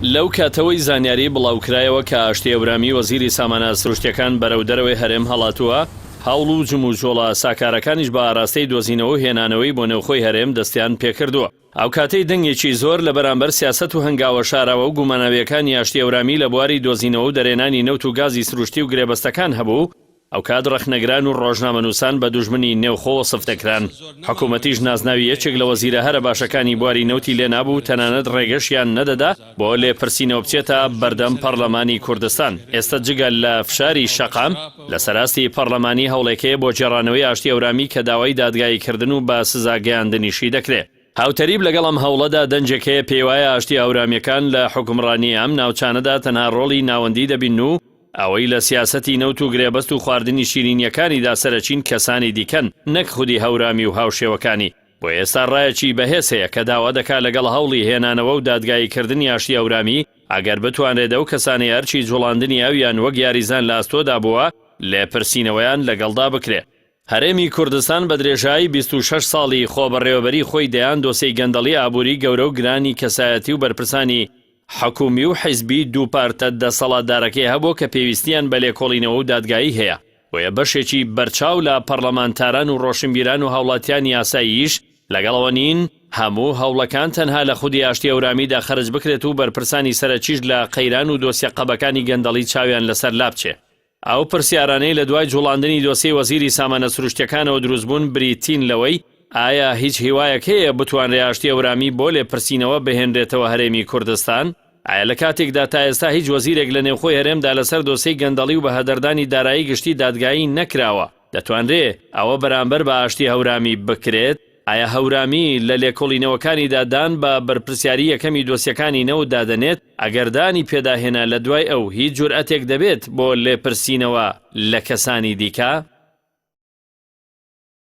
لەو کاتەوەی زانیاری بڵاوکرایەوە کە ئاشتی هەورامی وەزیری سامانە سروشتیەکان بەرەو دەرەوەی هەرێم هەڵاتووە، هەوڵ و جموجۆڵە ساکارەکانیش بە ئاراستەی دۆزینەوە و هێنانەوەی بۆ نێوخۆی هەرێم دەستیان پێکردووە. ئەوکاتەی دەنگێکی زۆر لە بەرامبەر سیاسەت و هەنگاوە شاراوە و گوماناوییەکانی ئاشتی هەورامی لە بواری دۆزینەوە و دەرهێنانی نەوت و گازی سروشتی و گرێبەستەکان هەبوو، ئەوکات ڕەخنەگران و ڕۆژنامەنووسان بە دوژمنی نێوخۆ وەسف دەکران، حکوومەتیش نازناوی یەکێک لە وەزیرە هەرە باشەکانی بواری نەوتی لێ نابوو و تەنانەت ڕێگەشیان نەدەدا بۆ لێپرسینەوە بچێتە بەردەم پەڕلەمانی کوردستان. ئێستە جگە لە فشاری شەقام، لەسەر ئاستی پەڕلەمانی هەوڵێک هەیە بۆ گێڕانەوەی ئاشتی هەورامی کە داوای دادگاییکردن و بە سزا گەیاندنیشی دەکرێ. هاوتەریب لەگەڵ ئەم هەوڵەدا دەنگێک هەیە پێیوایە ئاشتی هەورامییەکان لە حوکمڕانیی ئەم ناوچانەدا تەنها ڕۆڵی ناوەندی دەبینن و ئەوەی لە سیاسەتی نەوت و گرێبەست و خواردنی شیرینییەکانیدا سەرەکین کەسانی دیکەن نەک خودی هەورامی و هاوشێوەکانی. بۆیە ئێستا ڕایەکی بەهێز هەیە کە داوا دەکا لەگەڵ هەوڵی هێنانەوە و دادگاییکردنی ئاشتی هەورامی ئەگەر بتوانرێت ئەو کەسانەی ئەرکی جوڵاندنی ئەویان وەک یاریزان لە ئەستۆدا بووە لێپرسینەوەیان لەگەڵدا بکرێ. هەرێمی کوردستان بە درێژایی 26 ساڵی خۆبەڕێوەبەری خۆی دەیان دۆسێی گەندەڵی ئابووری گەورە و گرانی کەسایەتی و بەرپرسانی حکومی و حیزبی دوو پارتە دەسەڵاتدارەکەی هەبووە کە پێویستیان بە لێکۆڵینەوە و دادگایی هەیە، بۆیە بەشێکی بەرچاو لە پەڕلەمانتاران و ڕۆشنبیران و هاوڵاتیانی ئاساییش لەگەڵ ئەوە نین هەموو هەوڵەکان تەنها لە خودی ئاشتی هەورامیدا خەرج بکرێت و بەرپرسانی سەرەکیش لە قەیران و دۆسیە قەبەکانی گەندەڵی چاویان لەسەر لابچێ. ئەو پرسیارانەی لە دوای جوڵاندنی دۆسیەی وەزیری سامانە سروشتیەکانەوە دروستبوون بریتین لەوەی، ئایا هیچ هیوایەک هەیە بتوانرێ ئاشتی هەورامی بۆ لێپرسینەوە بهێنرێتەوە هەرێمی کوردستان؟ ئایا لە کاتێکدا تا ئێستا هیچ وەزیرێک لە نێوخۆی هەرێمدا لەسەر دۆسیەی گەندەڵی و بەهەدەردانی دارایی گشتی دادگایی نەکراوە، دەتوانرێ ئەوە بەرامبەر بە ئاشتی هەورامی بکرێت؟ ئایا هەورامی لە لێکۆڵینەوەکانیدا دان بە بەرپرسیاری یەکەمی دۆسیەکانی نەوتدا دەنێت؟ ئەگەر دانی پێدا هێنا لە دوای ئەو هیچ جورئەتێک دەبێت بۆ لێپرسینەوە لە کەسانی دیکە؟